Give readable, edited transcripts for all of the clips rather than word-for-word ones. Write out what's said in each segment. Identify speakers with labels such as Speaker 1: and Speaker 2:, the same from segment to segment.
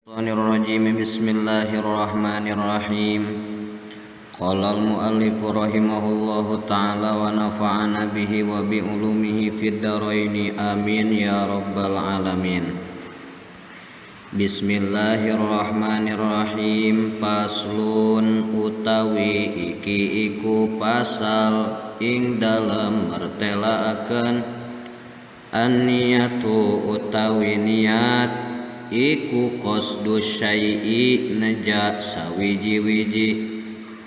Speaker 1: Bismillahirrahmanirrahim. Bismillahirrahmanirrahim. Qala al-muallif rahimahullahu ta'ala wa nafa'ana bihi wa bi ulumihi fid dharaini amin ya rabbal alamin. Bismillahirrahmanirrahim. Faslun utawi iki iku pasal ing dalem mertelaaken an-niyatu utawi niat iku qasdu syai'i neja sawiji-wiji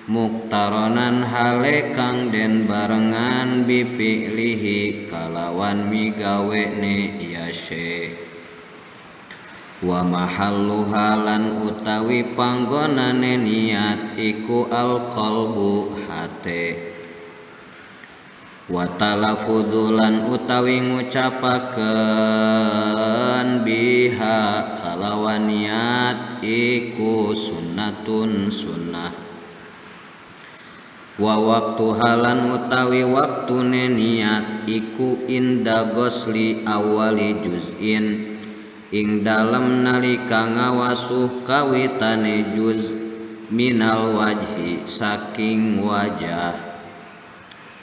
Speaker 1: muktaronan hale kang den barengan bifi'lihi kalawan migawene ya syekh wa mahalluha lan utawi panggonane niat iku alqalbu hate wa talafudzu lan utawi ngucapakeun biha kalawan niat iku sunnatun sunnah wa waktu halan utawi waktune niat iku inda gosli awali juz'in ing dalem nalika ngawasuh kawitane juz minal wajhi saking wajah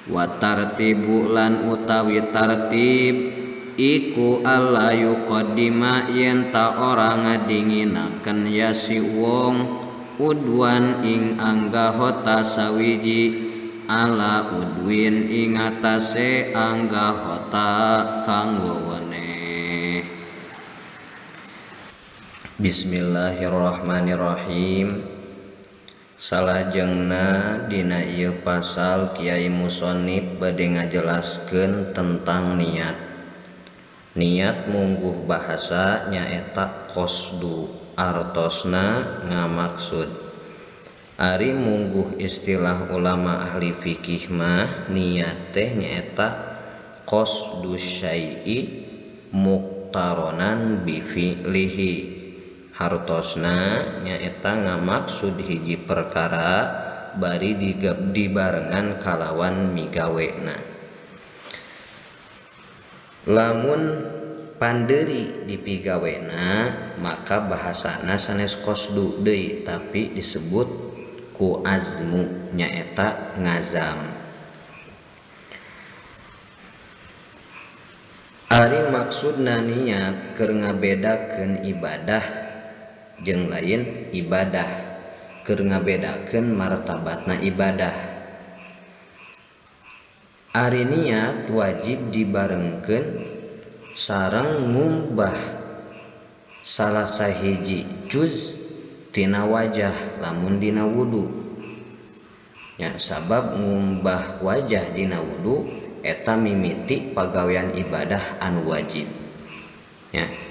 Speaker 1: wa tartibu lan utawi tartib iku alla yuqaddima yen ta ora ngadinginaken ya si wong udwan ing anggahota sawiji ala udwin ing atase anggahota kang weweneh. Bismillahirrahmanirrahim. Salajengna dina ieu pasal Kiai Musonib bade ngajelaskeun tentang niat. Niat mungguh bahasa nyaeta qasdu artosna ngamaksud. Ari mungguh istilah ulama ahli fikih mah niat teh nyaeta qasdu syai'i muktaronan bi fi'lihi. Hartosna nyaeta ngamaksud hiji perkara bari dibarengan kalawan migawena. Lamun panderi dipigawena maka bahasana sanes qasdu deui tapi disebut ku azmu nyaeta ngazam. Ari maksudna niat keur ngabedakeun ibadah jeung lain ibadah, keur ngabedakeun martabatna ibadah. Ari niat wajib dibarengkeun sareng ngumbah salah sahiji juz tina wajah lamun dina wudu. Nya sabab ngumbah wajah dina wudu eta mimiti pagawean ibadah anu wajib. Nya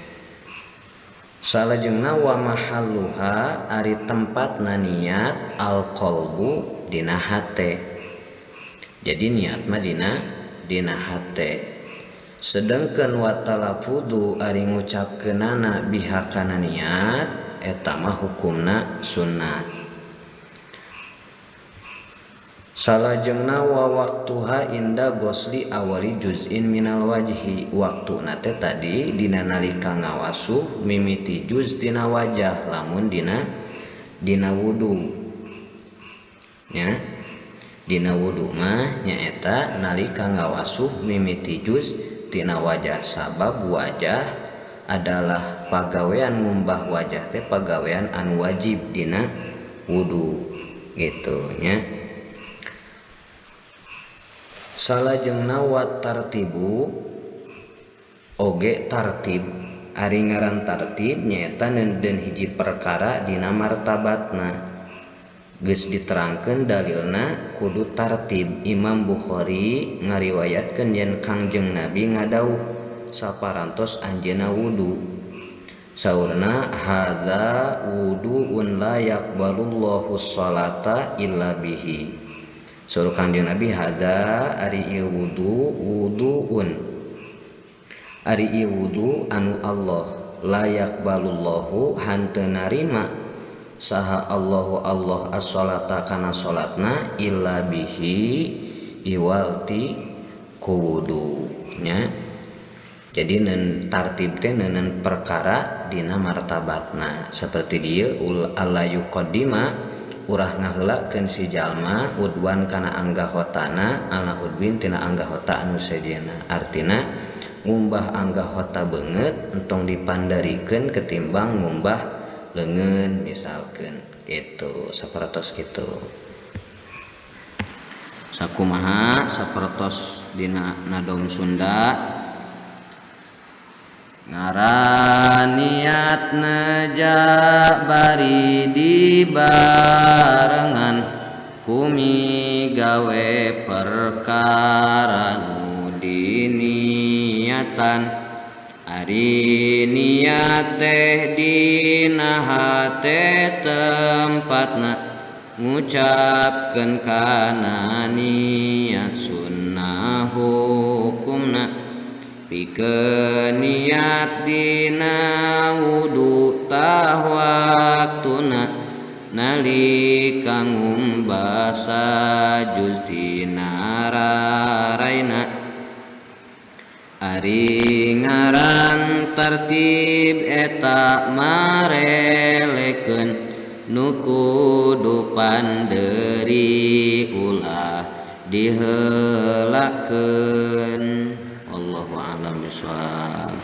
Speaker 1: salajengna wa mahalluha ari tempatna niat alqalbu dina hate. Jadi niat mah dina hate. Sedangkan wa talafudzu ari ngucapkeunana biha kana niat eta mah hukumna sunat. Salajengna wa waktuha inda gosli awali juz'in minal wajhi. Waktuna teh tadi dina nalika ngawasuh mimiti juz tina wajah lamun dina wudu. Nya dina wudu mah nyaeta nalika ngawasuh mimiti juz tina wajah, sabab wajah adalah pagawean ngumbah wajah teh pagawean anu wajib dina wudu gitu nya. Salajengna wa tartibu oge tartib. Ari ngaran tartib nyaeta neundeun hiji perkara dina martabatna. Geus diterangkeun dalilna kudu tartib. Imam Bukhari ngariwayatkeun yen Kangjeng Nabi ngadawuh saparantos anjeunna wudu. Saurna hadza wudu'un la yaqbalullahu sholata illa bihi. Saur Kangjeng Nabi hadza ari ieu wudu wuduun ari ieu wudu anu Allah la yaqbalullahu hanteu narima saha Allahu Allah as-sholata kana salatna illa bihi iwalti ku wudu nya. Jadi nen tartib teh neunan perkara dina martabatna seperti dieu ul alla yuqaddima urah ngaheulakeun si jalma udwan kana anggahotana ala udwin tina anggahota anu sejenna. Artina ngumbah anggahota beungeut entong dipandarikeun ketimbang ngumbah leungeun misalkeun gitu sapertos kitu. Sakumaha sapertos dina nadom Sunda ngaran niat neja bari dibarengan kumi gawe perkara nu diniatan ari niat teh dina hate tempatna ngucapkeun kana niat sunnah hukumna pikeun niat dina wudu tah waktuna nalika ngumbah sajuz dina raraina ari ngaran tertib eta marelekeun nu kudu panderi ulah diheulakeun. Wallahu a'lam bishawab.